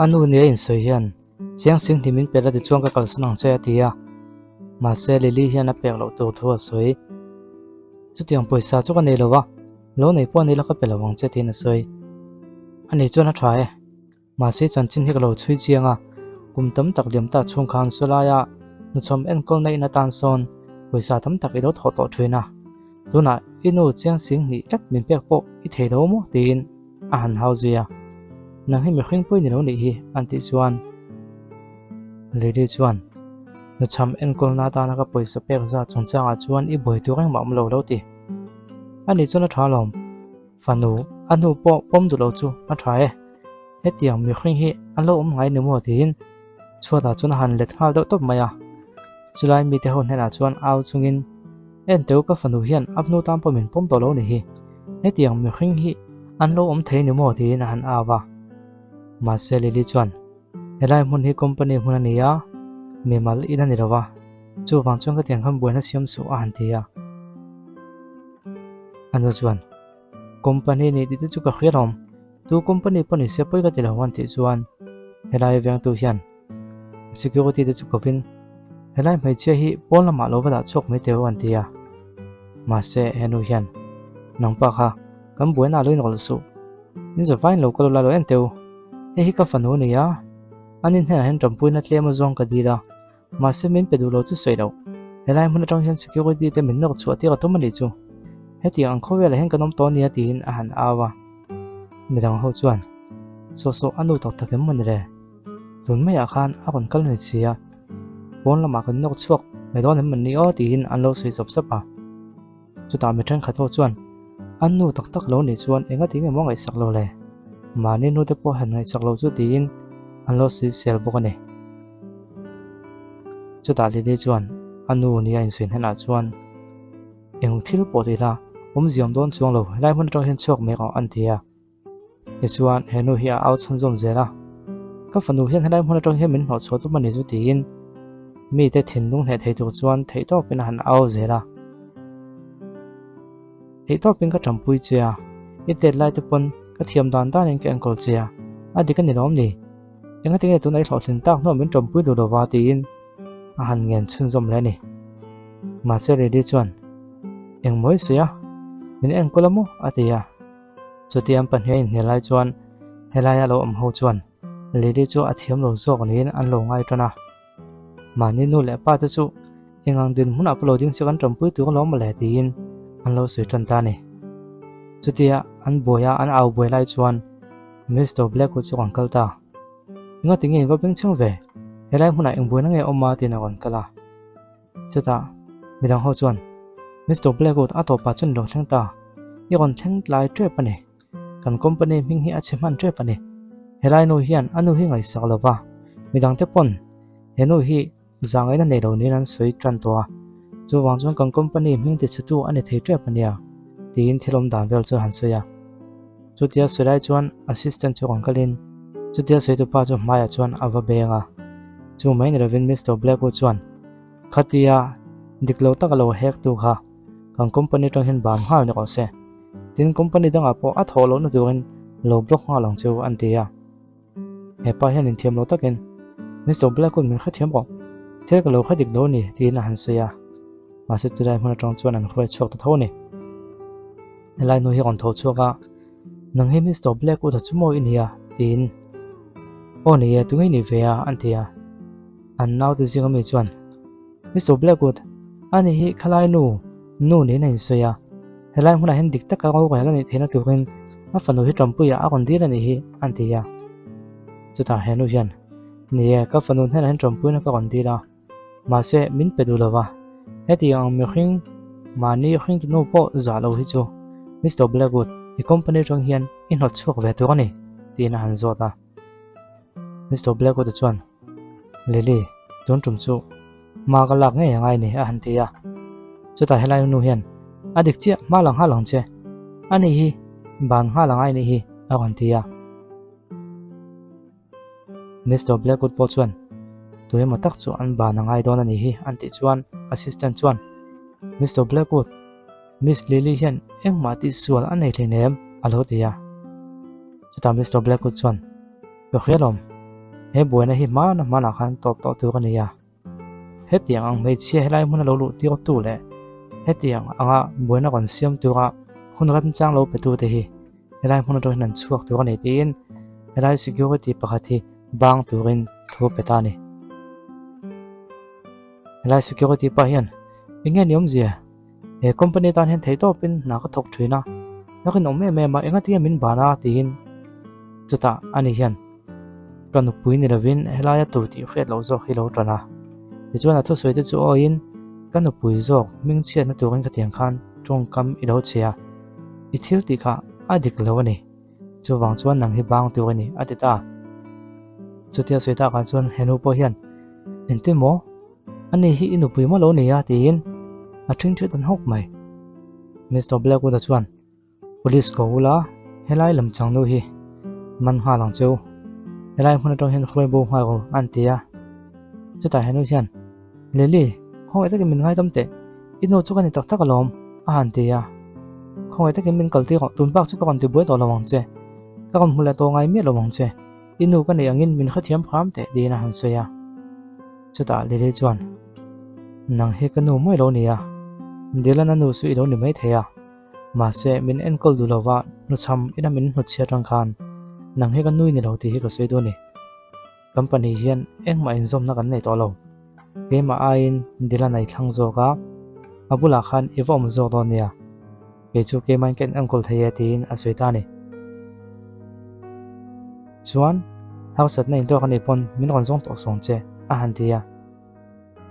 A nu nia insawi hian chiang sing hnih min pe la tichuan ka kalsan ang che a ti a. Mahse Lily hian a pek loh tur thu a sawi. Chutiang pawisa chu ka nei lo va, lo nei pawh ni la ka pe lo ang che tiin a sawi. Ani chuan a tha e. Mahse chanchin hi ka lo chhui chiang a, kum tam tak liam ta chhung khan sawlaia hnuchhawm enkawl na in atan sawn pawisa tam tak i lo thawh tawh thin a, tunah i nu chiang sing hnih tlat min pek pawh i thei lo maw tiin a han hau zui a, nang hi mihring pawhin i lo nih hi an tih chuan Lily chuan hnuchham enkawl na atana ka pawisa pek zat chungchangah chuan i buai tur engmah awm lo lo ti. Ani chuan a tha alawm. Fanu, a hnu pawh pawm duh lo chu a tha e. Hetiang mihring hi an lo awm ngai ni maw tiin chhuatah chuan a han let nghal deuh tawp mai a. Chulai mite ho hnenah chuan au chungin, Enteu ka fanu hian a hnu tan pawh min pawm tawh lo ni hi. Hetiang mihring hi an lo awm thei ni maw tiin a han au a. Mahse Lily chuan, Helai hmun hi company hmun a ni a, mimal in a ni lo va, chuvang chuan ka tiang khan buaina siam suh a han ti a. A nu chuan, Company nih tih te chu ka hria lawm, tu company pawh ni se pawi ka ti lo an tih chuan helai vengtu hian security te chu kovin helai hmeichhia hi pawn lamah lo va dah chhuak mai teh u an ti a. Mahse he nu hian, Nangpa kha kan buaina a lo inrawlh suh, in zavain lo kal ula lo en teh u, hei hi ka fanu a ni a, an inhnenah hian tanpuina tlem a zawng ka dil a, Mahse min pe duh lo chu sawi loh. Helai hmun atang hian security te min nawk chhuah tir a tum a nih chu. Hetiang ang khawvelah hian kan awm tawh ania tiin a han au a. Midang ho chuan, Saw saw a nu tak tak em maw ni le? Tun maiah khan a rawn kal a ni si a. Pawn lamah kan nawk chhuak mai dawn em maw ni aw tiin an lo sawi sawp sawp a. Chutah mi thenkhat ho chuan, An nu tak tak lo nih chuan enga ti nge maw ngaihsak lo le? Mahni nu te pawh han ngaihsak lo chu tiin an lo sawi sel bawk a ni. Chutah Lily chuan a nu nia insawi hnenah chuan, Eng thil pawh ti ila, awmziam dawn chuang lo, helai hmun atang hian chhuak mai rawh an ti a. Tichuan, he nu hi a au chhunzawm zel a, Ka fanu hian helai hmun atang hian min hnawh chhuah tum a ni chu tiin mite thinlung hneh thei tur chuan theihtawpin a han au zel a. Theihtawpin ka tampui che a, i tet lai te pawn ka thiam dan danin ka enkawl che a, a dik a ni lawm ni? Engati nge tuna i hlawhtlin tak hnuah min tampui duh lova tiin a han ngen chhunzawm leh a ni. Mahse Lily chuan, Engmaw i sawi a? Min enkawl a maw? a ti a. Chuti an pahnih a inhnial lai chuan helaia lo awm ho chuan Lily chu a thiam lo zawk niin an lo ngai tan a. Mahni nu leh pa te chu eng ang dinhmunah pawh lo ding se kan tanpui tur alawm mawle tiin an lo sawi tan ta a ni. Chutia an buai a an au buai lai chuan Mister Blackwood chu rawn kal ta. Engati nge in va bengchheng ve? Helai hmunah eng buaina nge awm a tiin a rawn kal a. Chutah midang ho chuan Mister Blackwood a tawpah chuan i lo thleng ta, i rawn thleng tlai tep a ni, kan company hming hi a chhe hman tep a ni, helai nu hian a nu hi ngaihsak lo va, midang te pawn he nu hi zangaina nei lo niin an sawi tan tawh a, chuvang chuan kan company hming ti chhe tu a ni thei tep a nia tiin thil awm dan vel chu a han sawi a. Chutia sawi lai chuan assistant chu rawn kalin chutia sawi tupa chu hmaiah chuan a va beng a, chu mai ni lovin Mister Blackwood chuan Khatia dik lo taka lo hek tu kha kan company atang hian ban nghal ni rawh se, tin company dangah pawh a thawh lohna turin lo block nghal ang cheu an ti a. He pa hian inthiam lo takin Mister Blackwood min hrethiam rawh, thil ka lo hre dik lo a ni tiin a han sawi a, mahse chulai hmun atang chuan an hruai chhuak ta tho a ni. Helai nu hi rawn tho chhuak a, Nang hi Mister Blackwood a chu maw i nia? tiin. Aw ni e, tunge i nih ve a? an ti a. An naute zinga mi chuan, Mister Blackwood, ani hi khalai nu, nu niin a insawi a. Helai hmunah hian dik taka rorel a nih theihna turin a fanu hi Ṭampuiah a rawn dil a nih hi, an ti a. Chutah he nu hian, Ni e, ka fanu hnenah hian Ṭampuina ka rawn dil a. Mahse, min pe duh lova, heti ang mihring mahni hring tunu pawh zah lo hi chu Mister Blackwood, i company atang hian i hnawt chhuak ve tur a ni, tiin a han zawt a. Mister Blackwood-a chuan, Lily, tun tum chu hma ka lak ngei angai ni, a han ti a. Chutah helai nu hian, A dik chiah, hma la nghal ang che. Ani hi ban nghal angai nih hi, a rawn ti a. Mister Blackwood pawh chuan, Tu emaw tak chu an ban a ngai dawn a nih hi, an tih chuan assistant chuan, Mister Blackwood, Miss Lily hian engmah tih sual a nei hleinem, a lo ti a. Chutah Mister Blackwood chuan, Ka hria lawm. He buaina hi hmana hmanah khan tawp tawh tur a ni a. Hetiang ang hmeichhia helai hmuna lo luh tir tu leh hetiang anga buaina rawn siam tura hun remchang lo pe tute hi helai hmun atang hian an chhuak tur a ni tiin helai security pakhat hi bang turin thu pe ta a ni. Helai security pa hian eng nge ni awmzia? He company tan hian theihtawpin hna ka thawk thin a, ka rinawm em em a, engatinge min ban a tiin chutah ani hian ka nupui ni lovin helaia tur tih hriat loh zawk hi lo tan a. Tichuan a thusawi te chu awiin ka nupui zawk hmingchhiatna turin ka tiang khan tawngkam i lo che a, i thil tih kha a dik lo a ni, chuvang chuan nang hi bang tur a ni a ti ta. Chutia sawi takah chuan henu pawh hian engtin maw? Ani hi i nupui maw lo ni a? tiin a ṭhingṭhi ta hnawk mai. Mister Blackwood-a chuan, Police ko ula, helai lam chang nu hi man nghal ang che u. Helai hmun aṭang hian hruai bo nghal ru, a ni ti a. Chutah henu hian, Lily, khawngaih takin min ngaidam teh. I nu chu ka ni tak tak alawm, a han ti a. Khawngaih takin min kaltir rawh, tun bak chu ka rawn ti buai tawh lo ang che. Ka rawn hmu leh tawh ngai miah lo ang che. I nu ka neih angin min hrethiam hram teh tiin a han sawi a. Chutah Lily chuan, Nang hi ka nu mawi lo nia, Dylan-a nu chu i lo ni mai thei a, mahse min enkawl duh lova hnuchham ina min hnutchhiat rang khan nang hi ka nui ni lo tih hi ka sawi duh a ni. Kan pahnih hian engmah inzawmna kan nei tawh lo. Keimah aiin Dylan-a i thlang zawk a, a bulah khan i va awm zawk dawn nia. Kei chu keimahin ka enkawl thei e tiin a sawi ta a ni. Chuan, harsatna intawk a nih pawn min rawn zawng tawh sawng che, a han ti a.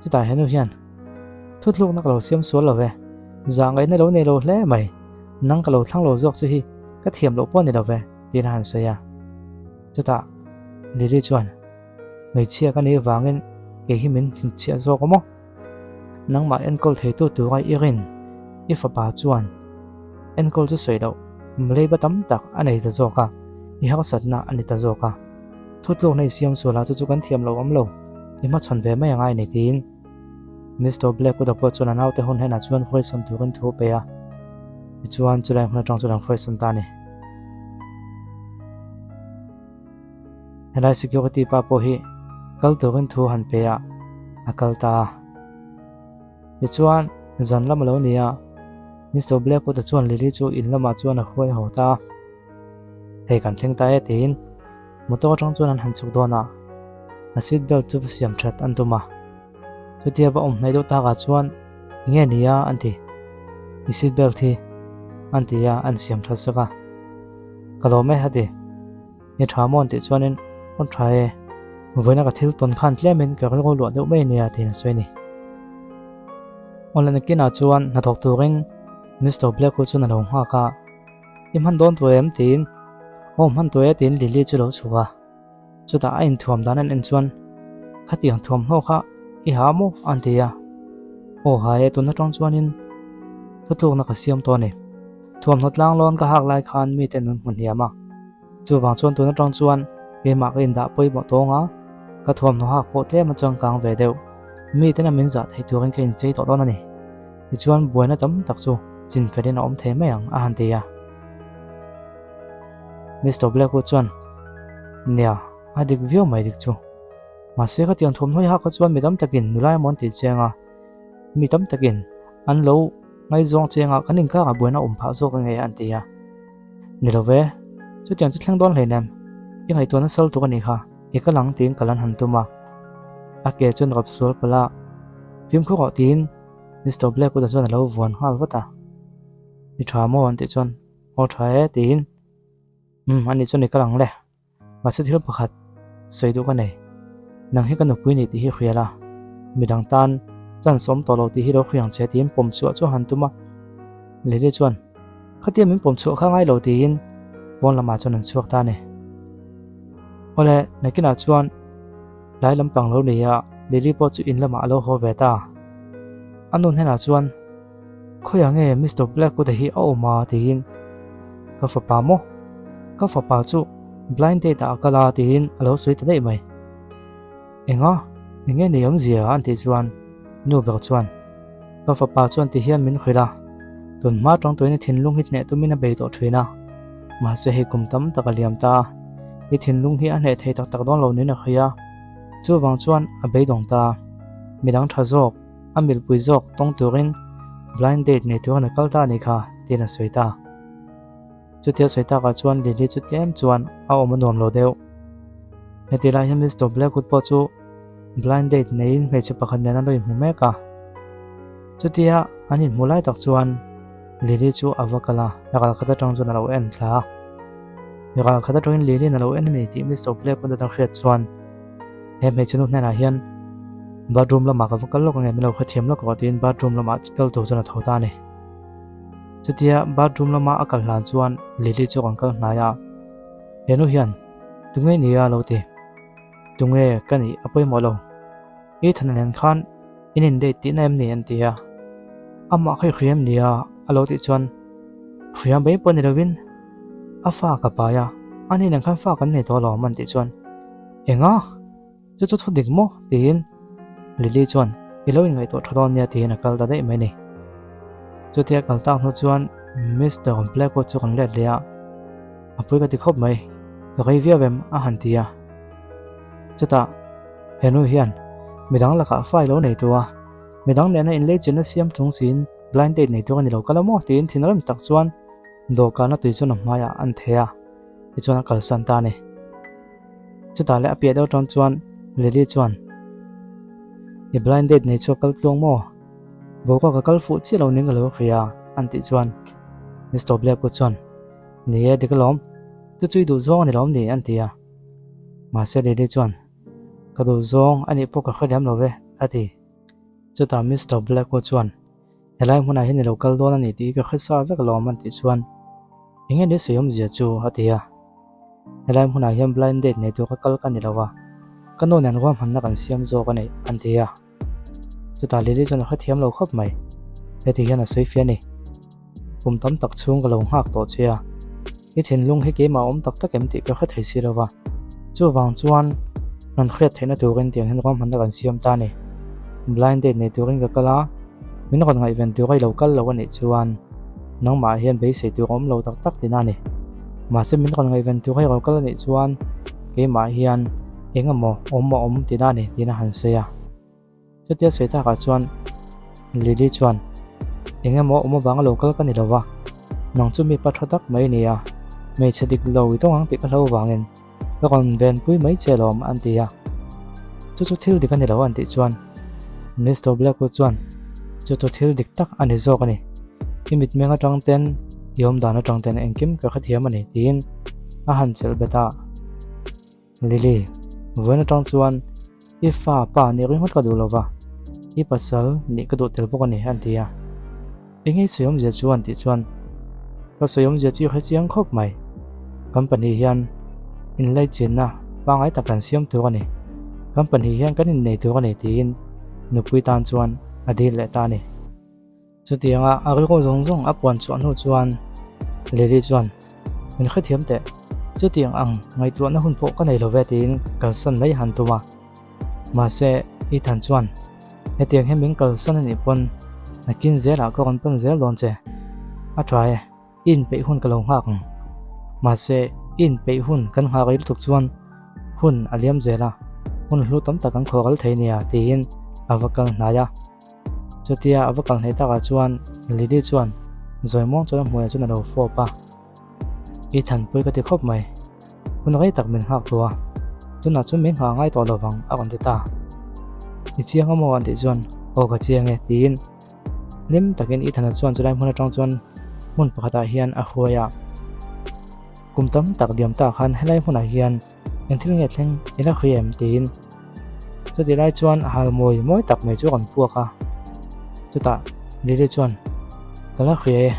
Chutah henu hian, Thuthlukna ka lo siam sual lo ve, zah ngaihna lo nei lo hle mai, nang ka lo thlang lo zawk chu hi ka thiam loh pawh a ni lo ve, tiin a han sawi a. Chutah Lily chuan, Hmeichhia ka nih vangin kei hi min hnutchhiah zawk a maw? Nangmah enkawl theitu tura i rin i fapa chuan enkawl chu sawi loh leiba tam tak a nei ta zawk a, i harsatna a ni ta zawk a. Thutlukna i siam sual a chu chu kan thiam lo awm lo, i hmachhawn ve mai angai ni tiin Mister Blackwood-a pawh chuan a naute hun hnenah chuan hruaisawn turin thu a pe a, tichuan chulai hmun atang chuan an hruaisawn ta a ni. Helai security pa pawh hi kal turin thu han pe a, a kal ta a. Tichuan, zan lam a lo ni a, Mister Blackwood-a chuan Lily chu in lamah chuan a hruai haw ta a. Hei kan thleng ta e tiin motor atang chuan an han chhuk dawn a, a seat belt chu va siam that an tum a. Chutia va awm hnaih deuh takah chuan enge ni a an ti, i seat belt hi an ti a, an siam that sak a. Ka lawm e a ti. Ni tha maw an tih chuanin aw tha e, vawiina ka thil tawn khan tlemin ka rilru luah deuh mai ania tiin a sawi a ni. Awle nakinah chuan hnathawk turin Mister Black hu chuan a lo nghak a, I hman dawn tawh em? tiin aw hman tawh e tiin Lily chu a lo chhuk a, chutah a inthuam dan en en chuan khatiang thuamhnaw kha i ha maw? an ti a, aw ha e tun atang chuanin thutlukna ka siam tawh a ni. Thuamhnaw tlanglawn ka hak lai khan mite nun hmu hniam a, chuvang chuan tun atang chuan keimah ka indah pawimawh tawng a, ka thuamhnaw hak pawh tlem a changkang ve deuh. Miten a min zah thei turin ka inchei tawh dawn a ni. Tichuan buaina tam tak chu chinfelin a awm thei mai ang a han ti a. Mister Blackwood chuan, Nia, a dik viau mai dik chu. Mahse khatiang thuamhnaw i hak kha chuan mi tam takin nula emaw an tih chiang a, mi tam takin an lo ngaizawng chengah kan inkakah buaina awm phah zawk ange an ti a. Ni lo ve, chutiang chu thleng dawn hleinem, i ngaihtuahna sal tuk a nih kha, i kal ang tiin kal an han tum a. A ke chuan rap sual palh a, fimkhur rawh tiin Mister Blackwood-a chuan a lo vuan nghal vat a. Ni tha maw an tih chuan, aw tha e tiin, umm ani chuan i kal ang le. Mahse thil pakhat sawi duh ka nei. Nang hi ka nupui ni tih hi hrial a, midang tan chance awm tawh lo tih hi lo hriang che tiin pawm chhuah chu a han tum a. Lily chuan, Khatia min pawm chhuah kha ngai lo tiin pawn lamah chuan an chhuak ta a ni. Awle, nakinah chuan tlai lampang lo ni a, Lily pawh chu in lamah a lo haw ve ta. A nu hnenah chuan, Khawiah nge Mister Blackwood-a hi a awm a? tiin Ka fapa maw? Ka fapa chu blind date ah a kal a tiin a lo sawi ta daih mai. Enga? Enge nei awmzia an tih chuan nu ber chuan Ka fapa chuan ti hian min hrilh a, tun hma tang tuin i thinlung hi hneh tumin a bei tawh thin a, mahse hei kum tam tak a liam ta a. I thinlung hi a hneh thei tak tak dawn lo niin a hria. Chuvang chuan a beidawng ta. Midang tha zawk, a milpui zawk tawng turin blind date nei turin a kal ta a nih kha, tiin a sawi ta. Chutia sawi takah chuan Lily chu tlem chuan a awm a nuam lo deuh. Heti lai hian Mister Blackwood pawh chu blind date neiin hmeichhe pakhat nen a lo inhmu mek a. Chutia an inhmu lai tak chuan Lily chu a va kal a, ral khat atang chuan a lo en thla a. Ral khat atangin Lily-in a lo en a ni tih Mister Blackwood atang hriat chuan he hmeichhe nu hnenah hian bathroom lamah ka va kal lawk ange min lo hrethiam lawk rawh tiin bathroom lamah kal tur chuan a tho ta a ni. Chutia bathroom lama a kal hlan chuan Lily chu a rawn kal hnai a, He nu hian tunge ni a lo ti? Tunge ka nih a pawimawh lo. Ethan-a nen khan in in date tihna em ni an ti a, amah kha i hria em ni a a lo tih chuan hria mai pawh ni lovin a fa ka pai a, ani nen khan fa kan nei tawh alawm an tih chuan enga chu chu thu dik maw tiin Lily chuan i lo inngaihtuah tha dawn nia tiin a kal ta daih mai a ni. Chutia kal tak hnu chuan Mister Blackwood chu kan let leh a, a pui ka ti khawp mai, ka rei viau em a han ti a, chutah He nu hian midang lakah fa i lo nei tu a, midang nena inlei chenna siam chung siin blind date nei tur a ni lo kal a maw tiin thinrim tak chuan dawhkana tui chuan a hmaiah an theh a, tichuan a kalsan ta a ni. Chutah leh a piah deuh tan chuan Lily chuan I blind date nei chu a kal tluang maw? Boruak a kal fuh chiah lo ning ka lo hria an tih chuan Mister Blackwood chuan Ni e dik alawm, chu chu i duh zawng a ni lawm ni an ti a. Mahse Lily chuan Ka duh zawng a nih pawh ka hre lem lo ve, a ti. Chutah Mister Blackwood chuan, Helai hmunah hian i lo kal dawn a ni tih hi ka hre sa vek alawm an tih chuan, Eng nge ni sawi awmzia chu? a ti a. Helai hmunah hian blind date nei tur ka kal ka ni lo a, ka nu nen ruahmanna kan siam zawk a ni, an ti a. Chutah Lily chuan a hrethiam lo khawp mai. Heti hian a sawi fiah a ni. Kum tam tak chhung ka lo nghak tawh che a, i thinlung hi keimah a awm tak tak em tih ka hre thei si lo va. Chuvang chuan rawn hriat theihna turin tiang hian ruahmanna kan siam ta a ni. Blind date nei turin ka kal a, min rawn ngaihven tura i lo kal lo a nih chuan nangmah hian beisei tur a awm lo tak tak tihna a ni. Mahse min rawn ngaihven tura i lo kal a nih chuan keimah hian eng emaw awm a awm tihna a ni tiin a han sawi a. Chutia sawi takah chuan Lily chuan eng emaw awm avanga lo kal ka ni lo va, nang chu mipa tha tak mai a ni a, hmeichhe dik lo i tawng ang tih ka hlo vangin ka rawn venpui mai che alawm an ti a. Chu chu thil dik a ni lo an tih chuan Mister Blackwood chuan chu chu thil dik tak a ni zawk a ni, i mitmeng atang ten i awmdan atang ten engkim ka hrethiam a ni tiin a han chelh bet a. Lily, vawiin atang chuan i fa pa nih ringawt ka duh lova, i pasal nih ka duh tel bawk a ni an ti a. Eng nge sawi awmzia chu an tih chuan ka sawi awmzia chu i hre chiang khawp mai. Kan pahnih hian inlaichinna pangngai tak kan siam tur a ni. Kan pahnih hian kan innei tur a ni tiin nupui tan chuan a dil leh ta a ni. Chutianga a rilru zawng zawng a puan chhuah hnu chuan Lily chuan, Min hrethiam teh, chutiang ang ngaihtuahna hun pawh ka nei lo ve tiin kalsan mai han tum a. Mahse, Ethan chuan, Hetiang hi min kalsan a nih pawn nakin zelah ka rawn pan zel dawn che. A tha e, i inpeih hun ka lo nghak ang. Mahse, i inpeih hun kan nghah rei lutuk chuan hun a liam zel a, hun hlu tam tak kan khawhral thei nia tiin a va kal hnai a. Chutia a va kal hnaih takah chuan Lily chuan zawi muang chuan a hmuiah chuan a lo fawp a, I thanpui ka ti khawp mai, hun rei tak min nghak tawh a, tunah chuan min nghah ngai tawh lo vang a rawn ti ta. I chiang a maw an tih chuan aw ka chiang e tiin hlim takin Ethana chuan chulai hmun atang chuan hmun pakhatah hian a hruai a. Kum tam tak liam ta khan helai hmunah hian eng thil nge thleng i la hria em tiin Chutih lai chuan hal mawi mawi tak mai chu a rawn puak a, chutah Lily chuan Ka la hria e,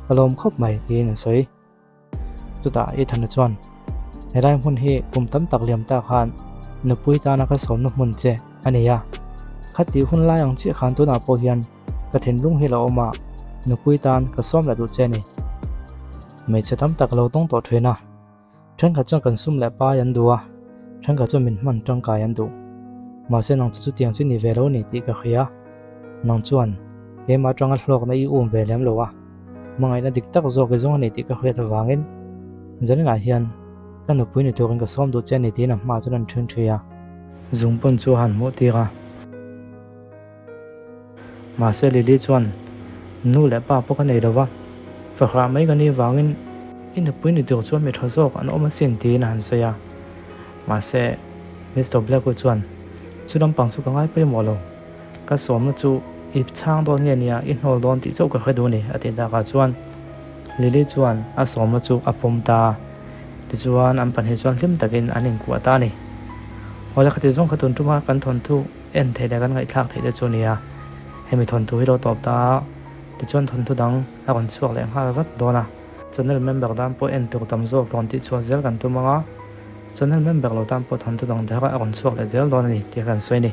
ka lawm khawp mai tiin a sawi. Chutah Ethana chuan Helai hmun hi kum tam tak liam ta khan nupui tana ka sawmna hmun che a ni a, khatih hun lai ang chiah khan tunah pawh hian ka thinlung hi la awm a, nupui tan ka sawm leh duh che a ni. Hmeichhe tam tak lo tawng tawh thin a. Thenkhat chuan kan sum leh pai an duh a, thenkhat chuan min hman tangkai an duh. Mahse nang chu chutiang chu ni ve lo ni tih ka hria. Nang chuan keimah atanga hlawkna i um ve lem lo a, hmangaihna dik tak zawk i zawng a ni tih ka hriat avangin zaninah hian Ka nupui ni turin ka sawm duh che a ni tiin a hmaah chuan an ṭhen ṭhi a. Zungpawn chu a han hmuh tir a. Mahse Lily chuan, Nu leh pa pawh ka nei lo va, fahrah mai ka nih vangin i nupui ni tur chuan mi tha zawk an awm asin tiin a han sawi a. Mahse Mister Black-u chuan, Chu lampang chu ka ngai pawimawh lo. Ka sawmna chu i chhang dawn nge nia, i hnawl dawn tih chauh ka hre duh a ni, a tih takah chuan Lily chuan a sawmna chu a pawm ta a. Tichuan an pahnih chuan hlim takin an inkuah ta a ni. Awle khati zawng kha tun tuma kan thawnthu en theih leh kan ngaihthlak theih te chu a ni a. Hemi thawnthu hi lo tawp ta a, tichuan thawnthu dang a rawn chhuak leh nghal vat dawn a. Channel member tan pawh en tur tam zawk rawn tihchhuah zel kan tum ang a, channel member lo tan pawh thawnthu dang deuh a rawn chhuak leh zel dawn a ni tih kan sawi a ni.